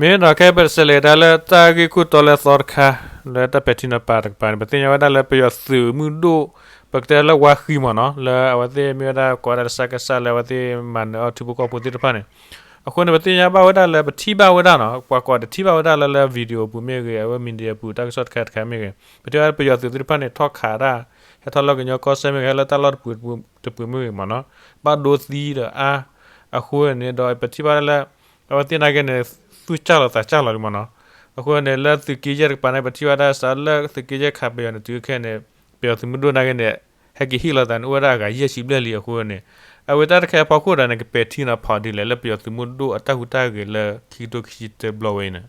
မ့ၢ်ဒီးခဲအံၤ ပတဆဲးလဲၤဒၣ်လၢတၢ်ဂ့ၢ်ခိၣ်တီလၢအသီတခါ လၢတၢ်ပဲာ်ထံနီၤဖးတကပၤန့ၣ် ပသ့ၣ်ညါဝဲဒၣ်လၢပယီၤသုးမုၢ်ဒိၣ် ပကတဲလၢဝါဃံမ့ၢ်နီၤ လၢအဝဲသ့ၣ်မ့ၢ်ဝဲဒၣ်ကိးဝဲဒၣ်လၢစကစလၢအဝဲသ့ၣ်မၤနၢၤအီၣ်ထံဖိကီၢ်ဖိသ့ၣ်တဖၣ်န့ၣ် အဃိန့ၣ် ပသ့ၣ်ညါဘၣ်ဝဲဒၣ်လၢပထံၣ်ဘၣ်ဝဲဒၣ်နီၤ ပှၤကိးတထံၣ်ဘၣ်ဝဲဒၣ်လၢလၢ video အပူၤမ့ၢ်ဂ့ၤ အဝဲ media အပူၤ တၢ်ကစီၣ်တခါတခါမ့ၢ်ဂ့ၤ ပထံၣ်ဘၣ်လၢပယီၤသုးသ့ၣ်တဖၣ်န့ၣ် ထီၣ်ခးတၢ် ဟဲထီၣ်လၢကညီကီၢ်စဲၣ်မ့ၢ်ဂ့ၤ ဟဲလၢတၢ်လီၢ်တပူၤတပူၤမ့ၢ်ဂ့ၤမ့ၢ်နီၤ ဘၣ်ဒိသံဒီးအါ အဃိန့ၣ်ဒီး ပထံၣ်ဘၣ်လၢ အဝဲသ့ၣ်နာ်က့န့ၣ် သူၣ်စၢ်လီၤသးစၢ်လီၤလံမ့ၢ်နီၤ အဃိန့ၣ် လၢသုးက့ယဲၢ်တကပၤန့ၣ် ပထံၣ်ဘၣ်ဒၣ်စးလၢသုးက့ယဲၢ်ခးပယီၤန့ၣ် တုၤခဲန့ၣ် ပယီၤသုးမုၢ်ဒိၣ်နာ်က့န့ၣ် ဟဲက့ၤဟ့ၣ်လီၤသးန့ၣ် အိၣ်ဝဲဒၣ်အဂၤယဲၢ်ဆံဘျဲၣ်လံအဃိန့ၣ် အဝဲတၢ်တခါအဖီခိၣ်ဒီးန့ၣ် ကပဲာ်ထံနီၤဖးဒ်လဲၣ် လၢပယီၤသုးမုၢ်ဒိၣ်အတၢ်ဟူးတၢ်ဂဲၤလၢခံကထိခံဆံတၢဘျီဝဲအံၤန့ၣ်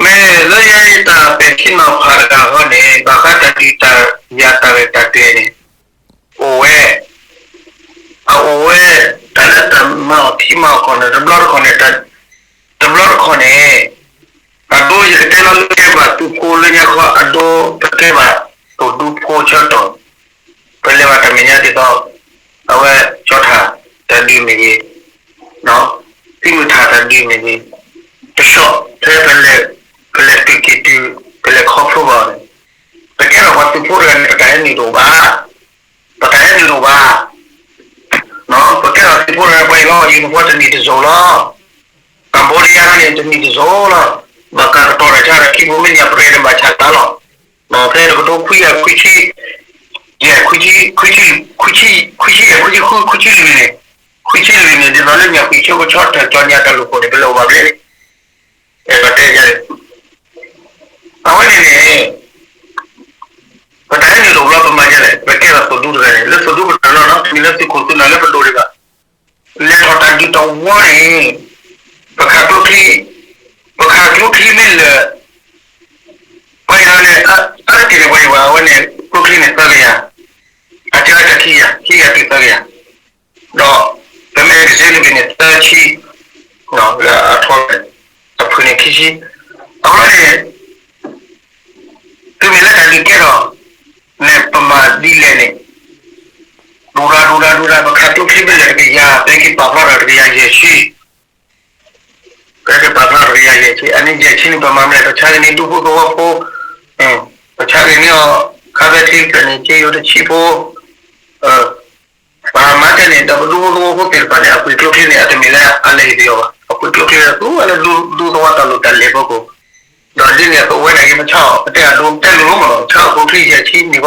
မ့ၢ်လၢယဲအံၤတၢ်ပဲာ်ထံနီၤဖးတဂၤဃီန့ၣ် ဘၣ်ဃးတၢ်ဒုးတၢ်ယၤတၢ်ရဲၣ်တၢ်ကျဲၤန့ၣ် အိၣ်ဝဲ အအိၣ်ဝဲ တၢ်လၢတၢ်မၤအီၤထံမၤအီၤကီၢ်န့ၣ် တဘျီတခီၣ်န့ၣ် တဘျီတခီၣ်န့ၣ် အဒိယကတဲလီၤလၢကဲဘၣ်သုးဖိလၢညါခီ အဒိပကဲဘၣ်သိၣ်ဒူဖိဆၢကတီၢ် ပလဲၤဘၣ်တၢ်မဲာ်ညါဒ်သိး အဝဲကၠီထၣ်တၢ်ဒုးမ့ၢ်ဂ့ၤ သံမုၢ်ထၣ်တၢ်ဒုးမ့ၢ်ဂ့ၤ တဆီၣ်ဖဲ ပလဲၤတုၤက့ၤတုၤ ပလဲၤခီဖျိဘၣ်န့ၣ် ပကဲထီၣ်ပှၤသုးဖိတဂၤန့ၣ် ပတၢ်ဟဲနုာ်တအိၣ်ဘၣ် ပတၢ်ဟဲနုာ်တအိၣ်ဘၣ် ပကဲထီၣ်သုးဖိတဂၤ ပှၤအံၤလီၤ ယူၤနဖီၣ်တနံၣ်တစိၤလီၤ ကမ္ဘောဒီးယါန့ၣ် တနံၣ်တစိၤလီၤ ဘၣ်ကးကတီၤတၢ်ဆါဒီးခံပူၤမ့ၢ်န့ၣ် အပရဲၤန့ၣ်ဘၣ်ဆါတၢ်လီၤ ဖဲတကထိခွံကယၤခွံဆံ ယဲၢ် ခွံဆံ ခွံဆံယဲၢ် ခွံဆံဃု ခွံဆံလွံၢ်န့ၣ် ခွံဆံလွံၢ်န့ၣ် ဒ်သိးလၢညါဃံးဆိကဆီတၢ်ကၠီညါတၢ်လူၢ်ခိၣ်န့ၣ် ပလဲၤအိၣ်ဘၣ်ဖဲန့ၣ် အဲၣ်ဒိးတဲယၤန့ၣ် အဝဲန့ၣ်န့ၣ် ပတၢ်ဟဲနုာ်တအိၣ်ဘျီပမၤဒ်လဲၣ် ပကဲထီၣ်သိၣ်ဒူတဂၤန့ၣ် လၢသိၣ်ဒူပတၢ်လီၢ်နီၤ တမ့ၢ်လၢသုးခိၣ်သုးနၢ်လၢပဒိၣ်ဒံးဘၣ် လဲၤထီၣ်တၢ်ဒုးတဝီန့ၣ် ပခးကျိချံ ပခးကျိချံမ့ၢ်လၢာ် ပှၤအံၤလီၤန့ၣ် အါတက့ၢ်န့ၣ် ပှၤအံၤဝဲ အဝဲန့ၣ် ကျိချံန့ၣ်သၢကယၤ အစှၤတၢ်ခံကယၤ ခံကယၤတုၤသၢကယၤ ဒီး ပမ့ၢ်ကစ့လၢက့ၤန့ၣ် သၢဆံ လၢအထီ အဖုၣ်န့ၣ်ခံဆံ အဝဲန့ၣ် တုၤမ့ၢ်လၢတၢ်ဒုးကဲထီၣ်န့ၣ် ပမၤဒ်လဲၣ်န့ၣ် ဒိၣ်ဒၣ်ဒိၣ်ဒၣ်ဒိၣ်ဒၣ် ပခးကျိချံမ့ၢ်လၢာ်တကယၤ ပဟဲက့ၤပာ်ဖျါထီၣ်တကယၤယဲၢ်ဆံ ပဟဲက့ၤပာ်ဖျါထီၣ်တကယၤယဲၢ်ဆံ အန့ၣ်ယဲၢ်ဆံန့ၣ် ပမၤမလဲၣ် ပဆါက့ၤန့ၢ်ဒူဖိသဝီဖိ ပဆါက့ၤန့ၢ်အီၤ ခါသဲထံကၢၢ်န့ၣ် က့ယိၤတဆံဖိ ပမၤတဲန့ၣ် ဒီးပဒူဖိသဝီဖိသ့ၣ်တဖၣ်န့ၣ် အပှ့ၤကျိချံန့ၣ် အတမ့ၢ်လၢအလဲၤဟ့ၣ်ပယီၤဘၣ် အပှ့ၤကျိချံသူဝဲလၢဒူသဝီတၢ်လိၣ်တၢ်လဲၤဖီခိၣ် ဒီးဒ်န့ၣ်အသိး အဝဲဒၣ်က့ၤပဆါအီၤ ပတဲအဒိ တဲလိၤလိၤမးနီၤ ပဆါအီၤကျိချံယဲၢ်ဆံန့ၣ်ဃီ မီၢ်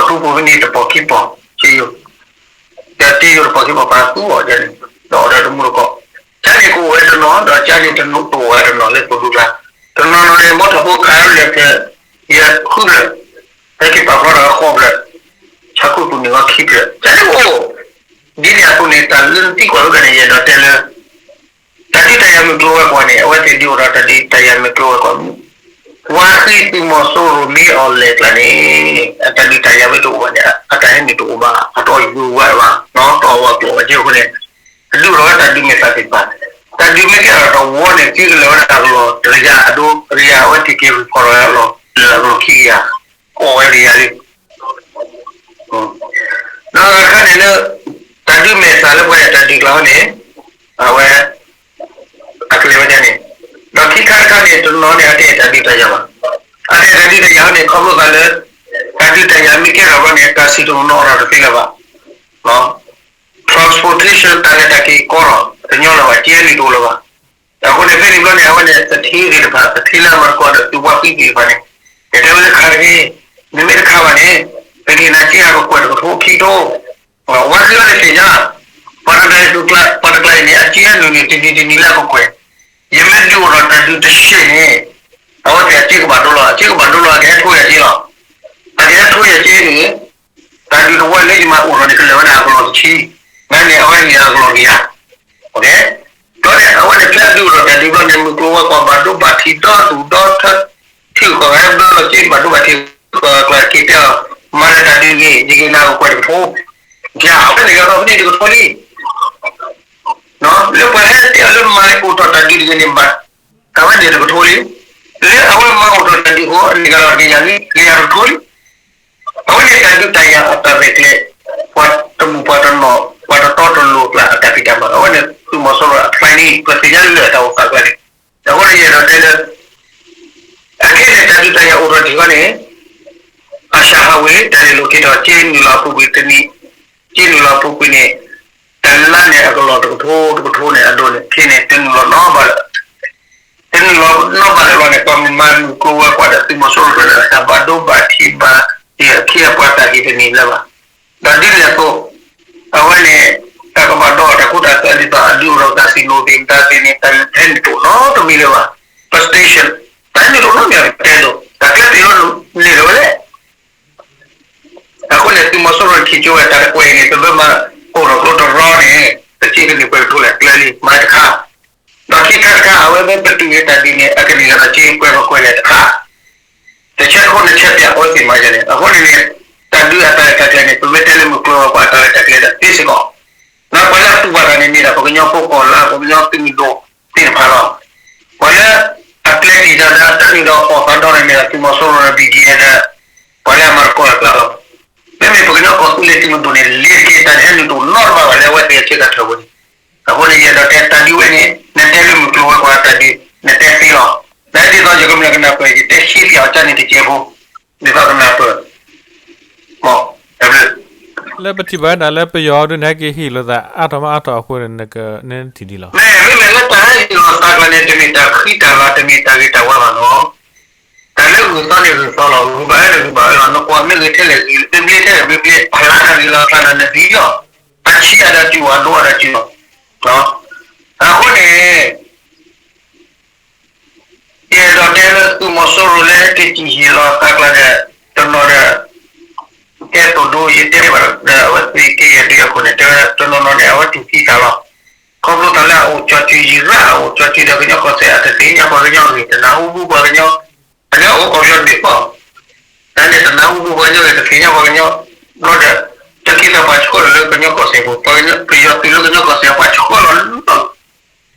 တူဖိဖဲန့ၣ်တပီၢ်ခံပီၢ် က့ယိၤ ဒီးက့ယိၤတပီၢ်ခံပီၢ် ပှၤသူအီၤဒ်န့ၣ် ဒီးအီၤဒီးတမူတကိး ကၠါန့ၣ်ကအိၣ်ဝဲတနီၤ ဒီးကၠါန့ၣ်တနီၤတအိၣ်ဝဲတနီၤလၢသိၣ်ဒူကျါ တနီၤနီၤန့ၣ် ဘီထီၣ်ဖိခးလၢာ်ဖျၢၣ် ယဲၢ်ဃုဖျၢၣ် ဟဲက့ၤပာ်ဖျါထီၣ်ဃိးဖျၢၣ် ဆါခိၣ်ပူၤန့ၣ်လီၤခံဖျၢၣ် ကၠါန့ၣ်ကအိၣ် ဒ်န့ၣ်အသိးန့ၣ် တၢ်လၢနသံကွၢ်လၢကန့ၣ် ယအဲၣ်ဒိးတဲလၢ တၢ်ဒုးတၢ်ယၤမုၢ်ကျိၤဝဲၤကွာ်န့ၣ် အဝဲသ့ၣ်ဒုးအိၣ်ဒီးတၢ်ဒုးတၢ်ယၤမုၢ်ကျိၤဝဲၤကွာ် ဝါဃံသုးမီၤစိရိၤမ့ၢ်အီၤလဲၤကျါန့ၣ် အတၢ်ဒုးတၢ်ယၤဝဲတအိၣ်ဘၣ်န့ၣ် အတၢ်ဟဲနုာ်တအိၣ်ဘၣ် အတအီၣ်ယူၤဝဲဘၣ် တအီၣ်ဝဲကျိၤဝဲၤက့အဃိန့ၣ် အဒုးအိၣ်ဒီးဝဲတၢ်ဒုးမဲာ်သၣ်သ့ၣ်တဖၣ် တၢ်ဒုးမ့ၢ်ကဲထီၣ်တဝီန့ၣ် သံကလၢာ်ဝဲဒၣ်အကလီၢ်တကယၤအဒိ တကယၤအဝဲသ့ၣ်က့ၤရံၣ်ဖီၣ်ထီၣ်ဝဲအလီၢ် လၢအကလီၢ်ခံကယၤ အီၣ်ဝဲတကယၤလံ ဒီးတခါန့ၣ်လၢ တၢ်ဒုးမဲာ်သၣ်လၢပှၤအဲၣ်တၢ်ဒုးကျါန့ၣ် အဝဲ အကလဲၤဝဲဒၣ်န့ၣ် ဒီးခံခါတခါန့ၣ် တနီၤန့ၣ် အတအဲၣ်တၢ်ဒုးတၢ်ယၤဘၣ်. အတအဲၣ်တၢ်ဒုးတၢ်ယၤန့ၣ် ခီဖျိသးလၢ တၢ်ဒုးတၢ်ယၤမ့ၢ်ကဲထီၣ်ဘၣ်န့ၣ် တၢ်စံၣ်တနီၤနီၤတသ့လၢၤဘၣ်. transportation တၢ်လဲၤတၢ်က့ၤကီထီၣ် တညီလၢၤဘၣ် ကဲန့ၣ်တအိၣ်လၢၤဘၣ်. အဃိန့ၣ် ဖဲန့ၣ်ဘျီန့ၣ် အဝဲန့ၣ် သထ့သ့ၣ်တဖၣ် သထ့လၢအမၤသကိးဒီးသုးဝါဃံသ့ၣ်တဖၣ်န့ၣ် တဲဝဲလၢခးတဂ့ၤ, နမ့ၢ်တခးဘၣ်န့ၣ် ပကဟ့ၣ်နၤစ့အကကွဲၢ်တကထိခံကထိ ဝါဃံလီၤန့ၣ်သ့ၣ်ညါ, ပှၤတကျါအံၤန့ၣ် အစ့အနုာ်န့ၣ် တနံၤတနံၤလၢအကကွဲၢ်, ယမ့ၢ်ဒုးအိၣ်ထီၣ်တၢ်ဒုးတဆံးန့ၣ် အဝဲသ့ၣ်အစ့ကဘၣ်ဒိလီၤ, အစ့ကဘၣ်ဒိလီၤ အကဟဲထိယၤစ့လီၤ. အကဟဲထိယၤစ့န့ၣ် တၢ်ဒုးတဝီလၢယမၤအိၣ်ထီၣ်န့ၣ် ကလဲၤဝဲဒၣ်အကလီၢ်တဆံ, နၤန့ၣ် အဝဲန့ၣ်အကလီၢ်ကယၤ, ဘျီန့ၣ် အဝဲန့ၣ်ဖဲအဒုးအိၣ်ထီၣ်တၢ်ဒုးဘျီန့ၣ် မုၢ်ကျိၤဝဲၤကွာ်ဘၣ်ဒိဘၣ်ထံးဒီဒူၣ်ဒီထၢ ထံဂုၤကီၢ်ဂၤဘျီလီၤစ့ဘၣ်ဒိဘၣ်ထံး က့ၤတဲအီၤ မၤလၢတၢ်ဒုးဂ့ၤ ယက့ၤနၤကကွဲၢ်တကထိ, ယၤအဝဲန့ၣ်ကဒီးဖဲန့ၣ်တကထိလံ လၢပှၤဟဲတဲအီၤလၢမၤအိၣ်ထီၣ်တၢ်ဒုးတဂ့ၤန့ၣ် ဘၣ်အဝဲန့ၣ်တကထိလံ. လၢအဝဲမၤအိၣ်ထီၣ်တၢ်ဒုးအဃိ အန့ၣ်ကဒီးတကယၤလံ တကယၤတကထိလံ. အဝဲန့ၣ်တၢ်ဒုးတၢ်ယၤအတၢ်ရဲၣ်ကျဲၤ ပှၤတမုာ်ပှၤတနီၢ် ပှၤတတီတလိၤကျါအတၢ်ဖံးတၢ်မၤ အဝဲန့ၣ် သုးမီၤစိရိၤအ planning ပသ့ၣ်ညါလၢအတၢ်အိၣ်သးကျါန့ၣ်, အဃိန့ၣ်ယအဲၣ်ဒိးတဲလၢ အခဲအံၤန့ၣ် တၢ်ဒုးတၢ်ယၤအိၣ်ထီၣ်တ့ၢ်ဃီန့ၣ် အၡါဟးဝ့ၤ တၢ်လဲၤလိာ်က့ၤထီၣ် က့နုာ်လီၤအပူၤကွံာ်တနံၣ်, က့နုာ်လီၤအပူၤကွံာ်န့ၣ် တလါန့ၣ် အကလီၢ်တကထိ တကထိန့ၣ် အဒိန့ၣ် ခဲအံၤန့ၣ် တနုာ်လီၤနီတဘျီလၢၤ တနုာ်လီၤနီတဘျီလၢၤဘၣ်န့ၣ် ပှၤမၤနုာ်ကျိၤဝဲၤကွာ်ဒီးသုးမီၤစိရိၤလၢ တၢ်ဘၣ်ဒိဘၣ်ထံးဘၣ် အခ့အပှၤတၢ်ဟ့ၣ်တန့ၢ်လၢၤဘၣ်. ဒီးဒ်န့ၣ်အသိး အဝဲန့ၣ် တၢ်ကဘၣ်ဒီးတၢ်ခိတၢ်သွဲဒ်သိးအဒုးအိၣ်ဒီး casino သ့ၣ်မတၤသ့ၣ်န့ၣ် တၢ်ဟဲနုာ်တအိၣ်နီတမံၤလၢၤဘၣ်. ပ station တၢ်ဟဲနုာ်တအိၣ်နီတမံၤ ပတဲဒိၣ် တၢ်ကျဲသ့ၣ်လီၤန့ၢ်လၢၤဝဲလဲၣ် အဃိန့ၣ် သုးမီၤစိရိၤထံၣ်ကၠိဝဲတၢ်တကွဲၢ်အံၤန့ၣ် ပမ့ၢ်မၤအိၣ်ထီၣ်ကျိတရီန့ၣ် ပစ့ကန့ၢ်ပှဲၤကထိလဲၣ် ကျဲလံ မၤတခါ, ဒီးခံခါတခါ အဝဲမ့ၢ်ပတုာ်ဂ့ၤတၢ်ဒ်န့ၣ် အကန့ၢ်ကဒီးစ့ ပှဲၤကထိလဲၣ်တခါ, တဆဲးခိၣ်နဆဲးပၠးအဝဲသ့ၣ်မၤယၤန့ၣ် အဃိန့ၣ်န့ၣ် တၢ်ဒုးအတၢ်ရဲၣ်တၢ်ကျဲၤန့ၣ် ပမ့ၢ်တဲလၢမုၢ်ကျိၤဝဲၤကွာ်အတၢ်ရဲၣ်တၢ်ကျဲၤဒီးသ့စ့ၢ်ကီး, ဒီးပှၤလၢအတူၢ်ဘၣ်တၢ်န့ၣ် မ့ၢ်ဒၣ်ပှၤကညီဖိကီၢ်လၢပှၤကညီသုးမုၢ်ဒိၣ်သ့ၣ်တဖၣ်လီၤ. ပှၤလၢအကျဲၤတံာ်တၢ်ဒီးတၢ်နုာ်ဒီးအီၣ်သးဒီန့ၣ် မ့ၢ်ဒၣ်သုးမီၤစိရိၤဒီး ဘံၣ်ကယဲၢ်ဒီး ပှၤလၢအမၤသကိးတၢ်အကျါလီၤ. မ့မ့ၢ်ပှၤကညီကီၢ်သူလ့ၤသုးမုၢ်ဒိၣ်န့ၣ် လ့ၤတက့ၤတၢ်တဟဲနုာ်တအိၣ်နီတဘျီဘၣ်လၢအဝဲသ့ၣ်အဆၢကတီၢ်ဝဲန့ၣ်, အဃိန့ၣ် ယအဲၣ်ဒိးတဲတၢ်ဒုးဝဲန့ၣ် နတဲလၢမုၢ်ကျိၤဝဲၤကွာ်တၢ်ဒုး နတဲသ့လီၤ. နဒ်သိးယကမျၢၢ်ကနၢ်ပၢၢ် ယတဲရှဲပၠးအီၤကန့ၣ်တစဲးဖိ, ဒ်သိးကနၢ်ပၢၢ် မ် တဘျုး လၢပထံၣ်ဘၣ်ဝဲဒၣ်လၢပယီၤဒုးန့ၣ် ဟဲက့ၤဟ့ၣ်လိာ်သးအါထီၣ်မးအါထီၣ်အဃိန့ၣ် နကန့ၣ်ထံၣ်ဒ်လီၤ. မ့မ့ၢ်လၢတၢ်ဟဲဟ့ၣ်လိာ်သးကျါန့ၣ် တမ့ၢ်တၢ်ဃံတၢ်လၤ တမ့ၢ်တၢ်ဂ့ၤတၢ်ဝါဘၣ်လီၤ. တၢ်လၢဂုၤသီန့ၣ်ဂုၤသီလီၤ, ဂုၤဘၣ်ဝဲန့ၣ်ဂုၤဘၣ်ဝဲလီၤ, နကွၢ်မ့ၢ်ဂ့ၤထဲလဲၣ်ဂ့ၤ, မ့ၢ်ဘျ့ထဲလဲၣ်မ့ၢ်ဘျ့, အဖျါနၤဂ့ၤလီၤ အဖျါနၤနဂ့ၤလီၤ, အဆံးအဒၣ်စူၤအဒိအဒၣ်စူၤလီၤ. အဃိန့ၣ် ယအဲၣ်ဒိးတဲလၢသုးမီၤစိရိၤလၢကစံၣ်ဟ့ၣ်လီၤသးကျါဒီး တနီၤဒီး ကဲသိးဒိယတဲဘၣ်ဒီး အဝဲသ့ၣ်က့ယဲၢ်ဒုးအဃိန့ၣ် တဲဝဲတနီၤနီၤန့ၣ် အဝဲတူၢ်သံသးလီၤ. ခီဖျိတၢ်လၢအအိၣ်ကၠီၣ်စုၤယံၤရၣ် အအိၣ်ကၠီၣ်စုၤဒီးကညီကီၢ်စဲၣ် အတသ့ၣ်ညါပှၤကညီဂ့ၢ် တနၢ်ဟူပူၤပှၤကညီ, တၢ်လၢအအိၣ်ကီၢ်ပယီၤတဘ့ၣ်ဃီ တၢ်န့ၣ်တနၢ်ဟူပူၤပှၤကညီဂ့ၢ် တသ့ၣ်ညါပှၤကညီ, ဘျီဒီး တၢ်က့ၤသးပှၤဆှၢလီၤလၢကညီကီၢ်စဲၣ်ပူၤ, ပယီၤသုးလၢကညီကီၢ်စဲၣ်ပှၤဆှၢလီၤလီၤ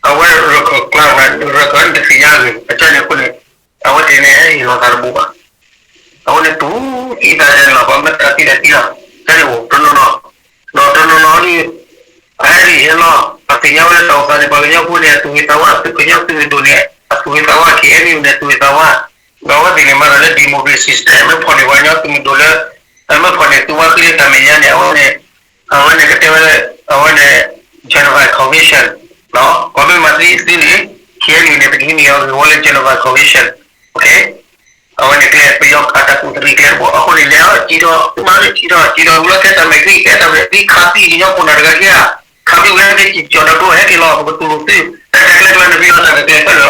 အဝဲရၢၢ်ခၢၣ်ကျါ ရၢၢ်ခၢၣ်န့ၣ်တသ့ၣ်ညါဂ့ၢ် အကၢန့ၣ်အဃိန့ၣ် အဝဲသ့ၣ်န့ၣ်ဟဲဟ့ၣ်လီၤသးတဘူးဘၣ်. အဃိန့ၣ်တူၢ်သံသးန့ၣ်လီၤ ပှၤမ့ၢ်သးသံသးသံလီၤ တၢ်န့ၣ်အိၣ်တနီၤနီၤ, ဒီးတနီၤနီၤဒ် အဟဲဒ်ဟဲလီၤ ပသ့ၣ်ညါဝဲလၢတၢ်အိၣ်သးန့ၣ် ပှၤကညီဖိန့ၣ် အသူၣ်ဂ့ၤသးဝါ သုးကညီသုးမုၢ်ဒိၣ်န့ၣ် အသူၣ်ဂ့ၤသးဝါ ခ့ၣ်အဲၣ်ယူၣ်န့ၣ် သူၣ်ဂ့ၤသးဝါ, ဒီးအဝဲသ့ၣ်န့ၣ်မၤတၢ်လၢ democracy system မ့ၢ်ဖီၣ်န့ၢ်ပှၤကညီသုးမုၢ်ဒိၣ်လၢ မ့ၢ်ဖီၣ်န့ၢ်သုးဝါဃံလၢတၢ်မဲာ်ညါန့ၣ် အဝဲန့ၣ် အဝဲန့ၣ်ကတဲဝဲလၢ အဝဲန့ၣ် Geneva Convention ပှၤမ့ၢ်မၤသံသ့န့ၣ် ခ့ၣ်အဲၣ်ယူၣ်န့ၣ် ပကဟံးန့ၢ်အီၤဂ့ၢ်ဝီလၢ Geneva Convention, အဝဲန့ၣ်ကျဲ ပယီၤအတၢ်ကူၣ်တရံးကျဲတဘိ အဃိန့ၣ်လဲၤအီၤစံးထီၣ် မၤန့ၣ်စံးထီၣ် စံးထီၣ်ဝံၤလီၤ ကဲတၢ်မဲာ်ချံ ကဲတၢ်မဲာ်ချံ ခးသံကညီခိၣ်နၢ်တဂၤက့ဧါ, ခးသံဝဲက့ၤကၠီၣ်တၢ်ကျိဟဲက့ၤလီၤ ပကတူၢ်လိာ်သု တၢ်ကျဲကျဲနပယီၤတၢ်ကကျဲၤခဲလၢာ်လီၤ.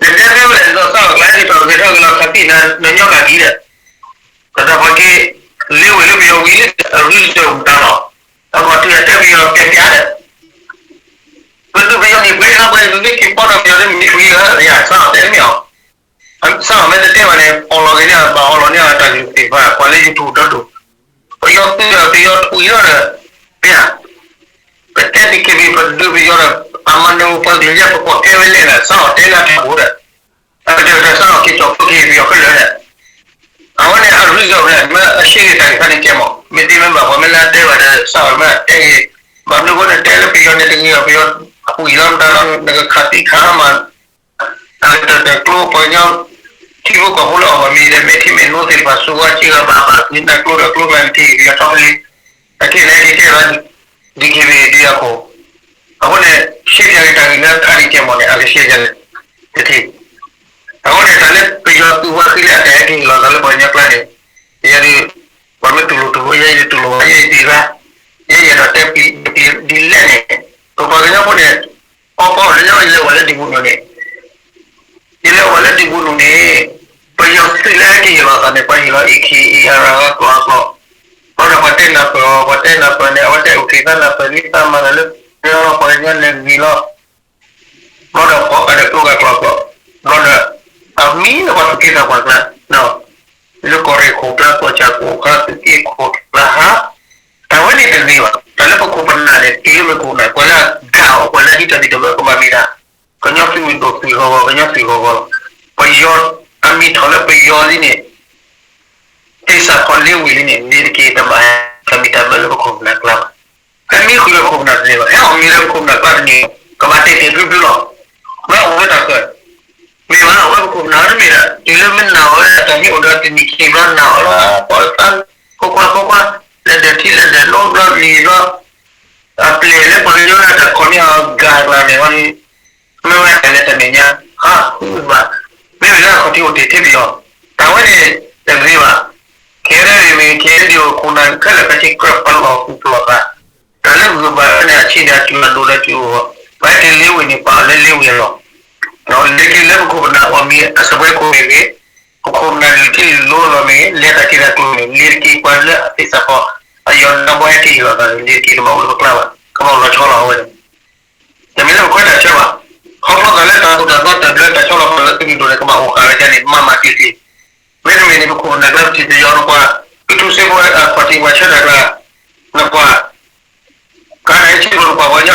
နတဲဖဲဝဲဒ်သိး စးထီၣ်ကျါဟဲက့ၤထီၣ်က့ၤထီၣ်က့ၤလီၤ ခးသံနၤ နညီကၤကံဒီး ကသးပှၤက့ လ့ဝဲလၢပယီၤဝံၤလံ အရူၢ်စၢၤမတၤလီၤ. အဂီၢ်တုၤအတဲပယီၤကဲပျါဒီး ပဒုးပယီၤန့ၣ် ပှဲၤလီၤပှဲၤ ပမ့ၢ်က့ၤဖီၣ်ဒီးပယီၤလၢမ့ၢ်ဝံၤဧါ ယစးထီၣ်တဲမ့ၢ်အီၤ စးထီၣ်မ့ၢ်တတဲဘၣ်န့ၣ် အီၣ်လီၤက့ၤန့ၣ် ဘၣ်အီၣ်လီၤန့ၣ် တၢ်ဂ့ၢ်သ့ၣ်တဖၣ် ပှၤလၢ YouTube ဒီဒိၣ် ပယီၤသုးဒီးပယီၤတကွံးလီၤဒီး ပယၤ ပတဲ ဒီးက့ၤ ပဒုးပယီၤဒီး အမၤနၢၤပှၤကလုာ်ယဲၢ် ပကွၢ်ကဲဝဲလဲၣ်ဒီး စးထီၣ်တဲလၢတၢ်အိၣ်ဒီး အကတၢၢ်ကတၢၢ်စးထီၣ်က့ၤကၠီၣ်ဖိက့ၤပယီၤခဲလၢာ်ဒီး အဝဲန့ၣ်အရူၢ်စၢၤဝဲ မ့ၢ်အရှဲဂ့ၤတၢ်ဂ့ၢ်ခါန့ၣ်ကဲမး မ့ၢ်သ့မ့ၢ်ဘၣ် ပှၤမ့ၢ်လၢအတဲဘၣ်ဒီး စးထီၣ်မ့ၢ်တဲဂ့ၤ ဘၣ်မနုၤအဃိန့ၣ် တဲလၢပယီၤန့ၣ်တဂ့ၤဘၣ် ပယီၤကွံာ်လီၤမတၤလီၤ နကခးသံခးမး အကတၢၢ်တၢၢ်ကျိ ပှၤကညီ ထံဖိကီၢ်ဖိလၢအီၣ်ဘၣ်မ့ၤဒီး မဲာ်ထံမဲာ်နိသ့ၣ်တဖၣ် စူးဝါစ့ဂၤဘၣ်ဘၣ် ကွံာ်နၤကျိဒီးကျိမၤနထံၣ် ပယီၤထီၣ်လံ အခဲအံၤန့ၣ် ကကဲလီၤ ဒ်ခ့ဘ့ၣ်ဒ်အခိၣ် အဃိန့ၣ် ရှဲပၠးက့ၤတၢ်ဂ့ၢ်လၢခါဒံးကဲမးန့ၣ် အကရှဲယၤန့ၣ် တထံၣ် အဃိန့ၣ် တၢ်လၢပယီၤသုးဝါဃံလၢအတၢ်ဟဲက့ၤဟ့ၣ်လီၤသးလၢပှၤကညီကျါန့ၣ် ယၤဒ် ပှၤမ့ၢ်တူၢ်လိာ်တူၢ်လိာ် ယဲယတူၢ်လိာ်ဘၣ် ယဲယတံၢ်ဘၣ် ယဲယအဲၣ်ဒိးတဲပျံၤဒ်လဲၣ်န့ၣ် ပပှၤကညီဖိန့ၣ် အီပီလၢညါယလဲၤဝဲလၢဒံးပူၤနုာ်န့ၣ် ယလဲၤဝဲလၢဒံးပူၤနုာ်န့ၣ် ပယီၤသုးလၢဟဲက့ၤဟ့ၣ်လီၤသးန့ၣ် ပှၤဟ့ၣ်လီၤ A K A R အကျိာ်အကျိာ် ဘၣ်ဒီးပှၤတဲနၢ်ပၢၢ်အီၤ ပှၤတဲနၢ်ပၢၢ်န့ၣ် အဝဲတဲအုၣ်က့ၤသးနၢ်ပၢၢ်လံ သးမၤတၢ်လၢ ပှၤကညီန့ၣ်ဂ့ၤလီၤ ဘျီဒီး ပှၤကဒီးကျိဂၤကျိာ်ကျိာ် ဘျီဒီး အမံၤလၢပှၤသူၣ်က့သးပှၢ်ကျါ လၢကီၢ်ရ့ၣ်ခိၣ်ကျါ ကီၢ်ဆၣ်ခိၣ်ကျါ သုးက့ခိၣ်ကျါဟး တၢ်ဝဲန့ၣ်တဂ့ၤဘၣ်. တၢ်လၢပခိၣ်ပနၢ်န့ၣ် က့ၤလၢမ့ၢ်ခိၣ်နၢ် ပှၤလၢအဒၣ်အီၤ ပှၤလၢအဒ်တၢ်ဒ်တၢ်ဝဲကဘၣ်မ့ၢ်ဒၣ် ကညီသုးမုၢ်ဒိၣ်သုးဂီၤဂီၤ ကညီသုးဂီၤဂီၤလီၤ. ပယီၤအမံၤထီၣ်လၢပယီၤလံန့ၣ် သ့ၣ်စးထီၣ်လ့ဝံၤလံန့ၣ် မ့ၢ်တက့ၤတဘၣ်တၢ်မံၤတၢ်ဘၢလၢပခိၣ်ပနၢ်ကျါဘၣ်. တမ့ၢ်ဃုာ်လၢပခိၣ်ပနၢ်တန့ၢ်ဘၣ်, ဟဲအီၣ်မ့ၤလၢပခိၣ်ပနၢ်ကျါတန့ၢ်ဘၣ်, ကဘၣ်တဲာ်တဲာ်ဖျုဖျုလီၤ. ဝဲအိၣ်လၢတၢ်ဃၢၤ, မ့ၢ်ဘၣ် အဝဲပခိၣ်ပနၢ်တမ့ၢ်ဒၣ် တုၤလၢမ့ၢ်နာ်အီၤလၢတၢ်ဟံၣ်အိၣ်ဒီးတနံၣ်ခံဘျီနာ်အီၤလၢ ပှၤသး ဖိခွါဖိခွါ လဲၤဒၢးထံလဲၤဒၢးလိဘျီလံၤဘျီ အပျဲၢ်လၢပှၤကညီလၢတၢ်ခီၣ်န့ၢ်အီၤဂၤကျါန့ၣ်ဝဲ မ့ၢ်ဝဲတၢ်လဲၤတၢ်မဲာ်ညါ ဟးဃုဘၣ်, မ့မ့ၢ်လၢအခီၣ်ထံးအိၣ်တ့ၢ်ထဲပယီၤ, တၢ်ဝဲန့ၣ် တဂ့ၤဘၣ်. ခဲအံၤမ့ၢ် ခဲအံၤဒ်အိၣ်ခိၣ်နၢ်ခဲလၢာ်ကဆ့ကြၢးပလီၢ်သူၣ်ပလီၢ်သး, တၢ်လၢဂုၤဘၣ်န့ၣ် အဆံးဒီးအစုအဒိၣ်ဒီးစုအဂီၢ်, ပှၤဟဲက့ၤလ့ဝ့ၢ်န့ၣ် ပာ်အီၤလၢလ့ဝ့ၢ်အလီၢ်, လ့ၤက့ၤလၢပခိၣ်ပနၢ်အီၣ်မ့ၤအစပွဲခိၣ်မ့ၢ်ဂ့ၤ, ပခိၣ်ပနၢ်လံၤထံလံၤလိလီၤမ့ၢ်ဂ့ၤ, လဲၤတၢ်က့ၤတၢ်ကျိၤမ့ၢ်ဂ့ၤ, လ့ၤတက့ၤပှၤလၢအသ့ၣ်စးဖီ, အယီၤဒီးဘီဟဲက့ၤဟ့ၣ်လီၤသးန့ၣ် လ့ၤတက့ၤတဘၣ်အိၣ်လၢပကျါဘၣ်, ကဘၣ်အိၣ်လီၤဆီလီၤအဝဲန့ၣ် တမ့ၢ်လၢပခွဲးတၢ်ဆၢဘၣ်. ခီဖျိသးလၢတၢ်သိၣ်တၢ်သီတၢ်ဘျၢတၢ်ဆီလီၤပာ်လၢသုးမုၢ်ဒိၣ်န့ၣ် ကဘၣ်အိၣ်ဃာ်ဝဲဒၣ်န့ၣ် မၤမၤတံၢ်တံၢ်, မ့တမ့ၢ်န့ၣ် ပခိၣ်ပနၢ်ကျါပထံၣ်ပယီၤနကွၢ်, ပထူစ့ဖိအခီၣ်ထံးပှၤဆၢတၢ်ကျါ, နကွၢ်, ကါန့ၣ်ဟဲဆံးဖိနကွၢ်ပှၤညီ,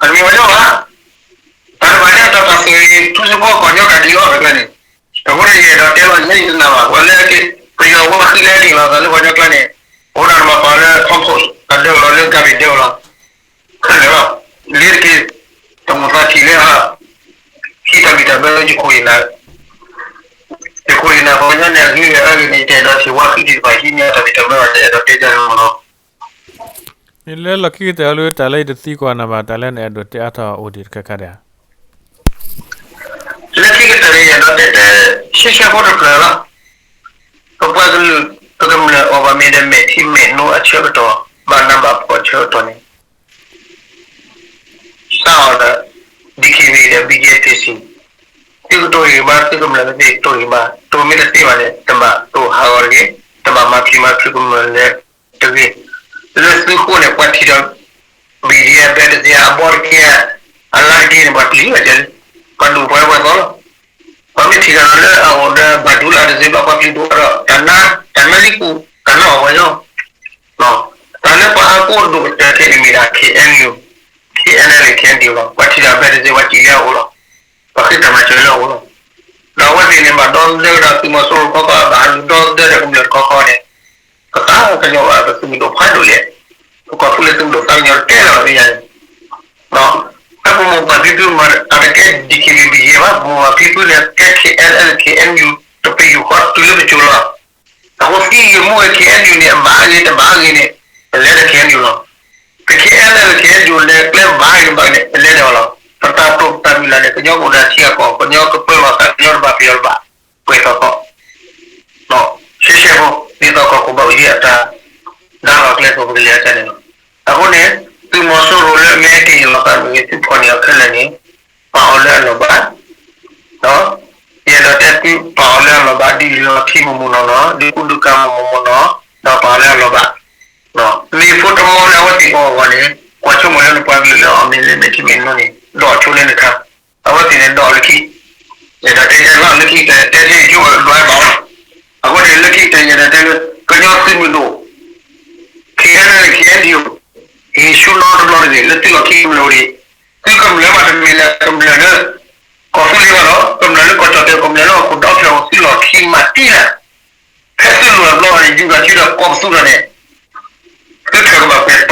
အမ့ၢ်ပှၤညီဘၣ်, တၢ်တဘၣ်န့ၣ်တၢ်ပာ်စၢၤအံၤ ထူစ့ဖိအခီၣ်ညီကၢ်ဒ်အီၣ်တကျါန့ၣ်, အဃိန့ၣ်ယအဲၣ်ဒိးတဲလီၤယဲယတနာ်ဘၣ်, ပှၤလၢက့ၤ ပယီၤဝဲဃံလဲန့ၣ်လီၤသးလၢပှၤညီကျါန့ၣ်, အိၣ်ဒၣ်နမၤပာ်လၢ Tom Cruise အဒၢလီၤလၢ garbage ဒၢလီၤ ခဲလၢာ်လီၤ, လ့ၤတက့ၤ, တမုာ်သးထံၣ်လၢ ဟံးတၢ်ဘံၣ်တၢ်ဘၢလၢယခိၣ်ယနၢ်, ယခိၣ်ယနၢ်ပှၤကညီန့ၣ် အဂ့ၤဂ့ၤအဂ့ၤန့ၣ် ယတအဲၣ်ဒိးထံၣ်ဝဲဃံတံၢ်တဖၣ်ဟံးန့ၢ်တၢ်ဘံၣ်တၢ်ဘၢဘၣ် ယအဲၣ်ဒိးတဲဒ်န့ၣ်လီၤ. မ့ၢ်လၢလီၢ်ခံကတၢၢ်လၢတၢ်လၢယတသံကွၢ်နၤဘၣ် တၢ်လၢနအဲၣ်ဒိးတဲအါထီၣ်အိၣ်ဒံးတခါခါဒံးဧါ. လၢခံကတၢၢ်န့ၣ် ယအဲၣ်ဒိးတဲတဲ ရှဲရှဲဖိတဖျၢၣ်လီၤ. ပပှၤကလုာ် ပကမျၢၢ်အီၣ်ဘၣ်မ့ၤဒီးမဲာ်ထံမဲာ်နိအဆၢကတီၢ် ဘၣ်နးဘၣ်ဖှီၣ်အဆၢကတီၢ်န့ၣ် စးထီၣ်ဒီး DKBA ဒီး BGF သုကတိၢ်ဂ့ၢ်ဘၣ် သုကမျၢၢ်ကသ့ၣ်ကတိၢ်ဂ့ၢ်ဘၣ် တိၢ်မ့ၢ်တသ့ဘၣ်န့ၣ် တဘၣ်တိၢ်ဟးဂီၤတဂ့ၤ, တဘၣ်မၤဖံးမၤဖုးကမျၢၢ်လၢတဂ့ၤ. လၢသုဃိန့ၣ် ပှၤထံၣ်ဒီး BGF ဘဲတသ့ အဘီတက့ၢ် အလါတက့ၢ်န့ၣ် ပှၤပျံၤဘၣ်ကဲလံ, ပှၤဒိၣ်ပှၤဝဲသီလီၤ. ပှၤမ့ၢ်ထံၣ်ဂၤလီၤလၢအအိၣ်ဒီးဘၣ်ဒူလၢအတသ့ဘၣ် ပှၤပျံၤဒိၣ်ဒီး တၢ်နါ တၢ်နါလံပူၤ တၢ်နါအီၣ်ဝဲလီၤ. တၢ်လၢပှၤအါကိးဒိၣ်ကတၢၢ်ခဲအံၤန့ၣ်မ့ၢ်ဒၣ် KNU, KNLA KNDO လီၤ. ပှၤထံၣ်ဒီးဘဲတသ့ ပှၤစံၣ်လၢအအိၣ်လီၤ. ပှၤဃ့တၢ်မၤစၢၤလၢအအိၣ်လီၤ. ဒီးအဝဲသ့ၣ်န့ၣ် ဘၣ်ဒီသဒၢဒီးသုးမီၤစိရိၤခီခီ ဘၣ်ဟးလူၤဒီသဒၢဒီးကမျၢၢ်တခီခီန့ၣ် ပသးကညီၤဘၣ်ပသုးမုၢ်ဒိၣ်ဖးဒိၣ်လဲၣ်, ပကွၢ်ဖုလၢသုးမုၢ်ဒိၣ်သးကညီၤတကဲလၢၤဘၣ်န့ၣ်ယါန့ၣ်, ဒီး ပမိၢ်ပၢ်ဖံဖုမၤတၢ်တကဲ DKBA ဘၣ်, ပမိၢ်ပၢ်ဖံဖုန့ၣ် ကဲ KNLA KNU တပယူာ်ဃီတုၤလၢပစိၤလီၤ. အဃိသံယမူဝဲ KNU န့ၣ် အဘၣ်ဂ့ၤတဘၣ်ဂ့ၤန့ၣ် ပလဲၤဒီး KNU လီၤ. ပ KNLA KNU န့ၣ် ကျဲဘၣ်ဂ့ၤတဘၣ်ဂ့ၤန့ၣ် ပလဲၤဒီးအီၤလီၤ. ပတၢ်တိာ်ပတၢ်မုၢ်လၢ်န့ၣ် ကညီကအိၣ်ဒီးထံအကီၢ် ကညီကပၢလီၤသး ကညီတဘၣ်ပယီၤတဘၣ် ပှဲၤထီၣ်ထီၣ် ရှဲရှဲဖိ ဒ်သိးကီၢ်ခိၣ်ဘၣ်အိၣ်ယဲၢ်အတၢ် ဒါလီၤကျဲသိးပကလဲၤအသးန့ၣ်လီၤ. အဃိန့ၣ် သုးမီၤစိရိၤလၢအမ့ၢ်ဟဲက့ၤဟ့ၣ်လီၤသးမ့ၢ်ဂ့ၤ သုးဖီၣ်န့ၢ်အီၤခဲလၢာ်န့ၣ် ပာ်အီၤလၢအလီၢ်ဘၣ်, ဒီး ယအဲၣ်ဒိးတဲသုပာ်အီၤလၢအလီၢ်ဘၣ် ဒ်လီၢ်ခံမုၢ်မုၢ်နီၢ်နီၢ် ဒ်ကူဒုးကၤမုၢ်မုၢ်နီၢ်နီၢ် ဒီးပာ်အီၤလၢအလီၢ်ဘၣ်. မ့ၢ်ဖိတမီလၢအဝဲသ့ၣ်အဂီၢ်န့ၣ် ကွၢ်ဆိကမိၣ်လၢနပှၤကလုာ်လၢအီၣ်မ့ၤလၢမဲာ်ထံမဲာ်နိန့ၣ် ဒီးဆိလၢနခါ အဝဲသ့ၣ်န့ၣ်ဒီးလၢခံ, ယအဲၣ်ဒိးတဲလၢလၢခံကတၢၢ် တဲထဲယဆိကမိၣ်ဒွးဘၣ်လီၤ. အဃိန့ၣ် လၢခံကတၢၢ် ယအဲၣ်ဒိးတဲလၢ ကညီသုးမုၢ်ဒိၣ် KNLA KNDO ဟ့ၣ်ဆူၣ်နီတဘျီတဂ့ၤ လၢသုလီၢ်ခံကမျၢၢ်အိၣ်ဒံး, သုကမျၢၢ်မးတမ့ၢ်လၢကမျၢၢ်လၢ ကီၢ်သူလ့ၤဘၣ်ဒီး ကမျၢၢ်လၢကီၢ်ကၠီၣ်တဲာ် ကမျၢၢ်လၢဟီၣ်ခိၣ်ဒီ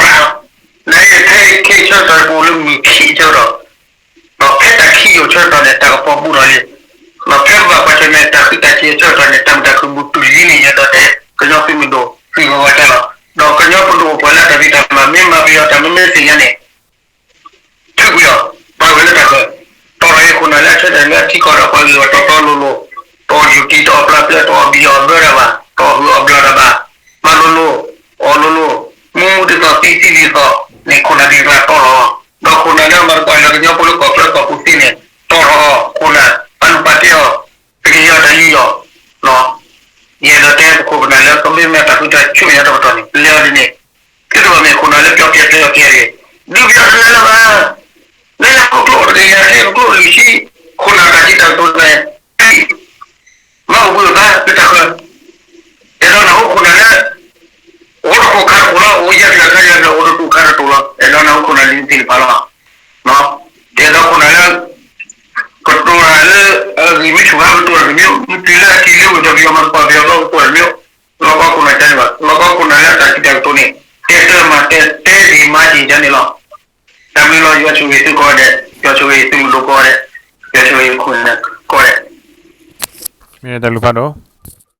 ဖျၢၣ်အိၣ် သုလီၢ်ခံမးတံၢ်လၢ ဖဲသုလိၣ်တဘျီန့ၣ် ယူၤဒီးစုဒီးကိးပသူဒီးန့ၣ် သုထၢၣ်ကဘၣ်ပဲာ်ပြးလီၤ. နအံၤဖဲခဲအံၤဆၢကတီၢ်န့ၣ် ပအိၣ်လၢမုၢ်ခံအဆၢကတီၢ်, ဒီးဖဲတၢ်ခံယိာ်ဆၢကတီၢ်န့ၣ် တၢ်ကပီၤဘူးထီၣ်လံ, ဒီးဖဲပဘၣ်ကွၢ်ဆၢၣ်မဲာ်တၢ်ဃုတၢ်စ့ၤအဆၢကတီၢ်န့ၣ် တၢ်မုာ်တၢ်ခုၣ်ဘူးတုၤလံန့ၣ် ယအဲၣ်ဒိးတဲ ကညီသုးမုၢ်ဒိၣ်သုးဂီၤဂီၤတၢ်လီၤ. ဒီးကညီပဒိၣ်ပှၤလၢတၢ်ဖံးတၢ်မၤ မ့ၢ်မၤပယီၤတၢ်မ့မ့ၢ်သ့ၣ်ညါန့ၣ် ထုးကွံာ်အီၤ ပာ်ဂၢၢ်လၢတၢ်ဃၢၤ, တီၢ်ထီၣ်အံၤခိၣ်နၢ်လၢအဆၢထၢၣ်လၢအထံကီၢ်ဒီးပှၤဂ့ၢ်ဝီတီတီလိၤလိၤ, တီၢ်ယူၤကံ တီၢ်ပျၢ်ပျၢၢ် တီၢ်အီၣ်ဘံၣ်အီၣ်ဘၢတၢ်ဘၣ်, တီၢ်ဟုၣ်အီၣ်ဘျၣ်တၢ်ဘၣ်, မၤလိၤလိၤ, အီၣ်လိၤလိၤ, မူမူဒ်သိးသံသံဒ်သိးန့ၣ် ခိၣ်နၢ်ဒ်တၢ်တီၢ်ထီၣ်အီၤ, ဒီးခိၣ်နၢ်လၢအမၤသကိးလၢကညီဖိလၢကီၢ်ချၢကီၢ်ပူၤသ့န့ၣ် တီၢ်ထီၣ်အီၤ ခိၣ်နၢ် ပာ်လုၢ်ပာ်တ့ၢ်အီၤ, ပကယီၤတၢ်ယူးယီၣ် ယအဲၣ်ဒိးတဲပခိၣ်ပနၢ်လၢကမ့ၢ်မ့ၢ်တၢ်ဃုတၢ်ဆူမဲာ်ညါတပတီၢ်န့ၣ် ပလဲၤအီၤဒ်န့ၣ်, သုတဘၣ်မ့ၢ်ခိၣ်နၢ်လၢပျီပျဲပျဲပျဲတဂ့ၤ, ဒုးပယီၤတဂ့ၤလၢၤဘၣ်, လၢယၤခိၣ်ကျိၣ်တဂ့ၤ ယၤခဲအံၤကျိၣ်လွံၢ်ဆံ, ခိၣ်နၢ်တၢ်စံးတၢ်ကတိၤတဂ့ၤ, မ့ၢ်အိၣ်ဘှံးအိၣ်သါလၢတၢ်ဃၢၤ, အဲၣ်ဒိးနၢ်ဟူခိၣ်နၢ်လၢ အိၣ်တခိၣ်ခါတခိၣ်လီၤ, အိၣ်ယဲၢ်ဖျၢၣ်ခါယဲၢ်ဖျၢၣ် အိၣ်တတူၢ်ခါတတူၢ်လီၤ, အဲၣ်ဒိးနၢ်ဟူခိၣ်နၢ်လၢသ့ၣ်တဖၣ်လီၤ, အဲၣ်ဒိးခိၣ်နၢ်လၢ ကတိၤတၢ်လၢ အဂ့ၢ်မ့ၢ်ဆူၣ်ခါကတိၤတၢ်တမံၤ, မ့ၢ်တုၤလၢအထံလၢဝ့ၢ်ဒီးပယီၤမၤသကိးပယီၤဘျီကတိၤတၢ်တမံၤ, လီၤဘီခိၣ်နၢ်တၢ်န့ၣ်ဘၣ်, လီၤဘီခိၣ်နၢ်လၢအတၢ်စံးတၢ်ကတိၤန့ၣ်, တဲတၢ်မၤတဲ တဲဒံးမၤဒံးဒ်န့ၣ်လီၤ. တၢ်မ့ၢ်လီၤ ယွၤဆိၣ်ဂ့ၤသုကိးဂၤဒဲး, ယွၤဆိၣ်ဂ့ၤသုမုၢ်ဒိၣ်ကိးဂၤဒဲး, ယွၤဆိၣ်ဂ့ၤခိၣ်နၢ်ကိးဂၤဒဲး. မ့ၢ်တၢ်လူၤဖးဒိၣ်.